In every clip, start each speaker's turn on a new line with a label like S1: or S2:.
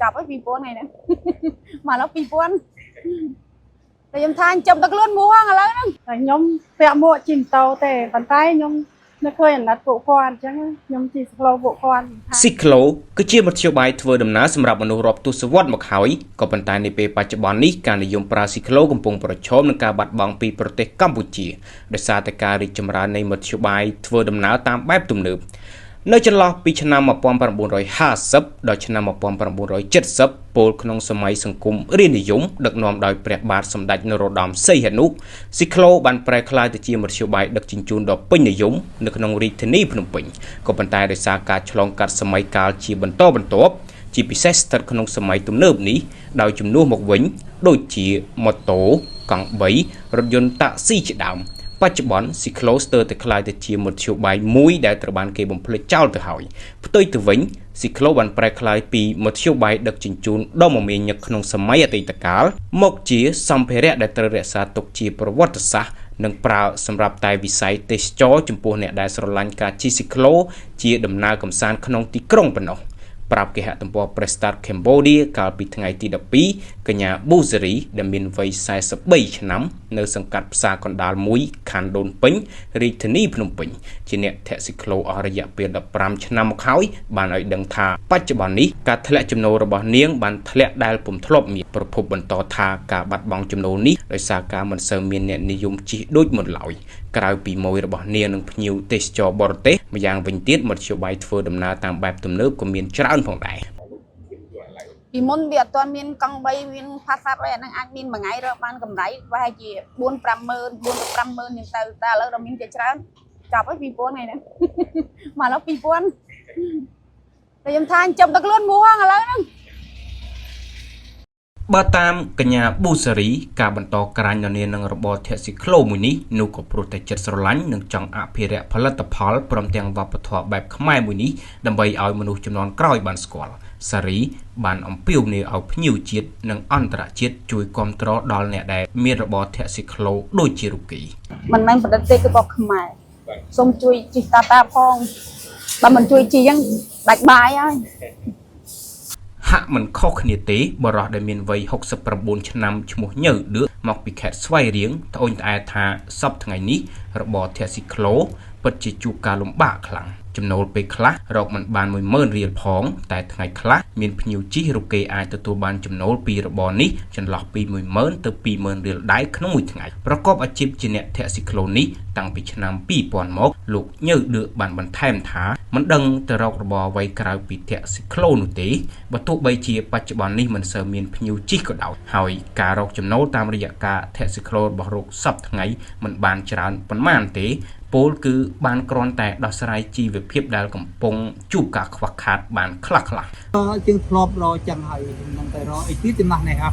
S1: ចាប់ហើយ2000ថ្ងៃហ្នឹងមកឥឡូវ2000តែខ្ញុំថាចិញ្ចឹមតែខ្លួនមួងឥឡូវហ្នឹង
S2: តែខ្ញុំពាក់មួកជិះម៉ូតូទេប៉ុន្តែខ្ញុំនៅឃើញអាណិតពួកគាត់អញ្ចឹងខ្ញុំជិះស្លូពួកគាត់ថា
S3: ស៊ីក្លូគឺជាមធ្យោបាយធ្វើដំណើរសម្រាប់មនុស្សរាប់ទសវត្សរ៍មកហើយក៏ប៉ុន្តែនាពេលបច្ចុប្បន្ននេះការនិយមប្រើស៊ីក្លូកំពុងប្រឈមនឹងការបាត់បង់ពីប្រទេសកម្ពុជាដោយសារតែការរីកចម្រើននៃមធ្យោបាយធ្វើដំណើរតាមបែបទំនើបនៅចន្លោះពីឆ្នាំ1950ដល់ឆ្នាំ1970ពលក្នុងសម័យសង្គមរាស្ត្រនិយមដឹកនាំដោយព្រះបាទសម្ដេចនរោត្តមសីហនុស៊ីក្លូបានប្រែក្លាយទៅជាមធ្យោបាយដឹកជញ្ជូនដ៏ពេញនិយមនៅក្នុងរាជធានីភ្នំពេញក៏ប៉ុន្តែដោយសារការឆ្លងកាត់សម័យកាលជាបន្តបន្ទាប់ជាពិសេសស្ថិតក្នុងសម័យទំនើបនេះដោយជំនួសមកវិញដូចជាម៉ូតូកង់3រថយន្តតាក់ស៊ីជាដើមបច្ចុប្បន្នស៊ីក្លូស្ទើរតែក្លាយទៅជាមធ្យោបាយមួយដែលត្រូវបានគេបំភ្លេចចោលទៅហើយផ្ទុយទៅវិញស៊ីក្លូបានប្រែក្លាយពីមធ្យោបាយដឹកជញ្ជូនដ៏មមាញឹកក្នុងសម័យអតីតកាលមកជាសម្ភារៈដែលត្រូវរក្សាទុកជាប្រវត្តិសាស្ត្រនិងប្រើសម្រាប់តែវិស័យទេសចរចំពោះអ្នកដែលស្រឡាញ់ការជិះស៊ីក្លូជាដំណើរកម្សាន្តក្នុងទីក្រុងប៉ុណ្ណោះប្រាប់គេហទំព័រ Press Start Cambodia កាលពីថ្ងៃទី12កញ្ញាប៊ូសេរីដែលមានវ័យ43ឆ្នាំនៅសង្កាត់ផ្សារកណ្ដាល1ខណ្ឌដូនពេញរាជធានីភ្នំពេញជាអ្នកធាក់ស៊ីក្លូអស់រយៈពេល15ឆ្នាំមកហើយបានឲ្យដឹងថាបច្ចុប្បន្ននេះការធ្លាក់ចំណូលរបស់នាងបានធ្លាក់ដែលពុំធ្លាប់មានប្រភពបន្តថាការបាត់បង់ចំណូលនេះដោយសារការមិនសូវមានអ្នកនិយមជិះដូចមុនឡើយក្រៅពីម៉ួយរបស់នាងនិងភ្ញៀវទេសចរបរទេសម្យ៉ាងវិញទៀតមធ្យោបាយធ្វើដំណើរតាមបែបទំនើបក៏មានច្រើនផងដែរ
S1: ពីមុនវាអត់ទាន់មានកង់3មានផាសាប់អីអាហ្នឹងអាចមានមួយថ្ងៃរកបានកម្រៃប្រហែលជា4 5ម៉ឺន4ទៅ5ម៉ឺនហ្នឹងទៅតែឥឡូវដល់មានជាច្រើនចាប់ហើយ2000ថ្ងៃហ្នឹងមកឥឡូវ2000តែខ្ញុំថាចិញ្ចឹមតែខ្លួនមួងឥឡូវហ្នឹង
S3: បើតាមកញ្ញាប៊ូសេរីការបន្តក្រាញ់នានានឹងរបរធាក់ស៊ីក្លូមួយនេះនោះក៏ព្រោះតែចិត្តស្រឡាញ់និងចង់អភិរក្សផលិតផលព្រមទាំងវប្បធម៌បែបខ្មែរមួយនេះដើម្បីឲ្យមនុស្សជំនាន់ក្រោយបានស្គាល់សារីបានអំពាវនាវឲ្យភ្ញៀវជាតិនិងអន្តរជាតិជួយគាំទ្រដល់អ្នកដែលមានរបរធាក់ស៊ីក្លូដូចជារូបគេ
S1: មិនមែនប្រឌិតទេគឺរបស់ខ្មែរសូមជួយជិះតាតាផងបើមិនជួយជិះអញ្ចឹងដាច់បាយហើយ
S3: ហាក់មិនខុសគ្នាទេបរិះដែលមានវ័យ69ឆ្នាំឈ្មោះញើដឿកមកពីខេត្តស្វាយរៀងត្អូញត្អែថាសប្តាហ៍ថ្ងៃនេះរបរធាក់ស៊ីក្លូពិតជាជួបការលំបាកខ្លាំងចំណូលពេលខ្លះរកមិនបាន10000រៀលផងតែថ្ងៃខ្លះមានភ្ញៀវជិះរូបគេអាចទទួលបានចំណូលពីរបរនេះចន្លោះពី10000ទៅ20000រៀលដែរក្នុងមួយថ្ងៃប្រកបអាជីពជាអ្នកធាក់ស៊ីក្លូនេះតាំងពីឆ្នាំ2000មកលោកញើដឿកបានបន្ថែមថាមិនដឹងទៅរករបរអ្វីក្រៅពីធាក់ស៊ីក្លូនោះទេបើទោះបីជាបច្ចុប្បន្ននេះមិនសូវមានភ្ញៀវជិះក៏ដោយហើយការរកចំណូលតាមរយៈការធាក់ស៊ីក្លូរបស់លោកសប្តាហ៍ថ្ងៃមិនបានច្រើនប៉ុន្មានទេពោលគឺបានគ្រាន់តែដោះស្រាយជីវភាពដែលកំពុងជួបការខ្វះខាតបានខ្លះៗ
S4: ជាងធ្លាប់រចឹងហើយមិនទៅរអីទៀតចំណាស់នេះហើយ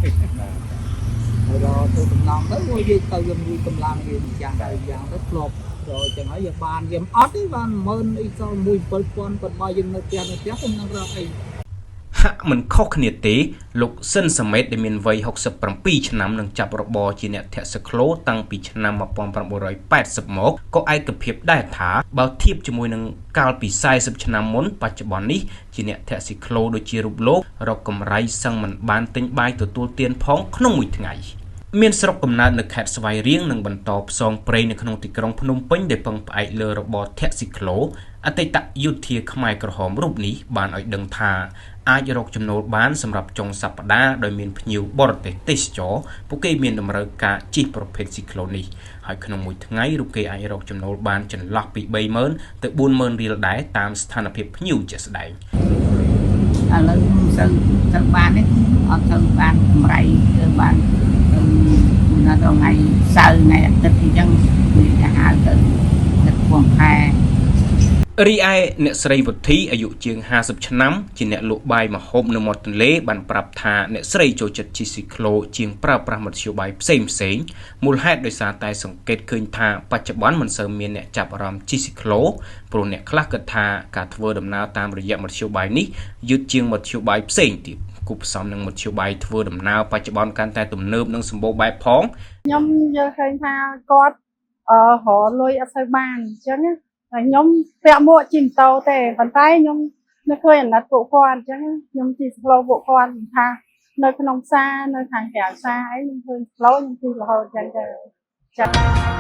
S4: រទៅតំណងទៅមួយយើងទៅវាមួយកម្លាំងវាយ៉ាងហើយយ៉ាងទៅធ្លាប់រចឹងហើយយើងបានយើងអត់ទេបាន10000អីសល់1 7000ប៉ុន្តែយើងនៅផ្ទះនៅផ្ទះខ្ញុំនឹងរកអី
S3: ហាក់មិនខុសគ្នាទេលោកស៊ិនសាមេតដែលមានវ័យ67ឆ្នាំនឹងចាប់របរជាអ្នកធាក់ស៊ីក្លូតាំងពីឆ្នាំ1980មកក៏ឯកភាពដែរថាបើធៀបជាមួយនឹងកាលពី40ឆ្នាំមុនបច្ចុប្បន្ននេះជាអ្នកធាក់ស៊ីក្លូដូចជារូបលោករកកម្រៃសឹងមិនបានទិញបាយទទួលទានផងក្នុងមួយថ្ងៃមានស្រុកកំណើតនៅខេត្តស្វាយរៀងនិងបន្តផ្សងព្រេងនៅក្នុងទីក្រុងភ្នំពេញដែលពឹងផ្អែកលើរបរធាក់ស៊ីក្លូអតីតយោធាខ្មែរក្រហមរូបនេះបានឲ្យដឹងថាអាចរកចំណូលបានសម្រាប់ចុងសប្តាហ៍ដោយមានភ្ញៀវបរទេសទេសចរពួកគេមានតម្រូវការជិះប្រភេទស៊ីក្លូនេះហើយក្នុងមួយថ្ងៃរូបគេអាចរកចំណូលបានចន្លោះពី30000ទៅ40000រៀលដែរតាមស្ថានភាពភ្ញៀវជាក់ស្ដែង
S5: ឥឡូវមិនសូវទៅបានទេអត់ទៅបានកម្រៃទៅបានទៅណាដល់ថ្ងៃសៅរ៍ថ្ងៃអាទិត្យអញ្ចឹងវាទៅហៅទៅទឹកពងខែ
S3: រីឯអ្នកស្រីវុធីអាយុជាង50ឆ្នាំជាអ្នកលក់បាយម្ហូបនៅមាត់ទន្លេបានប្រាប់ថាអ្នកស្រីចូលចិត្តជិះស៊ីក្លូជាងប្រើប្រាស់មធ្យោបាយផ្សេងផ្សេងមូលហេតុដោយសារតែសង្កេតឃើញថាបច្ចុប្បន្នមិនសូវមានអ្នកចាប់អារម្មណ៍ជិះស៊ីក្លូព្រោះអ្នកខ្លះគិតថាការធ្វើដំណើរតាមរយៈមធ្យោបាយនេះយឺតជាងមធ្យោបាយផ្សេងទៀតគួបផ្សំនឹងមធ្យោបាយធ្វើដំណើរបច្ចុប្បន្នកាន់តែទំនើបនិងសម្បូរបែបផង
S2: ខ្ញុំយល់ឃើញថាគាត់អឺរកលុយអត់សូវបានអញ្ចឹងណាតែខ្ញុំពាក់មួកជិះម៉ូតូទេប៉ុន្តែខ្ញុំ នៅឃើញអាណិតពួកគាត់អញ្ចឹងខ្ញុំជិះស្លូពួកគាត់ថានៅក្នុងផ្សារនៅខាងក្រៅផ្សារអីខ្ញុំឃើញស្លូខ្ញុំជិះរហូតអញ្ចឹងទៅចា។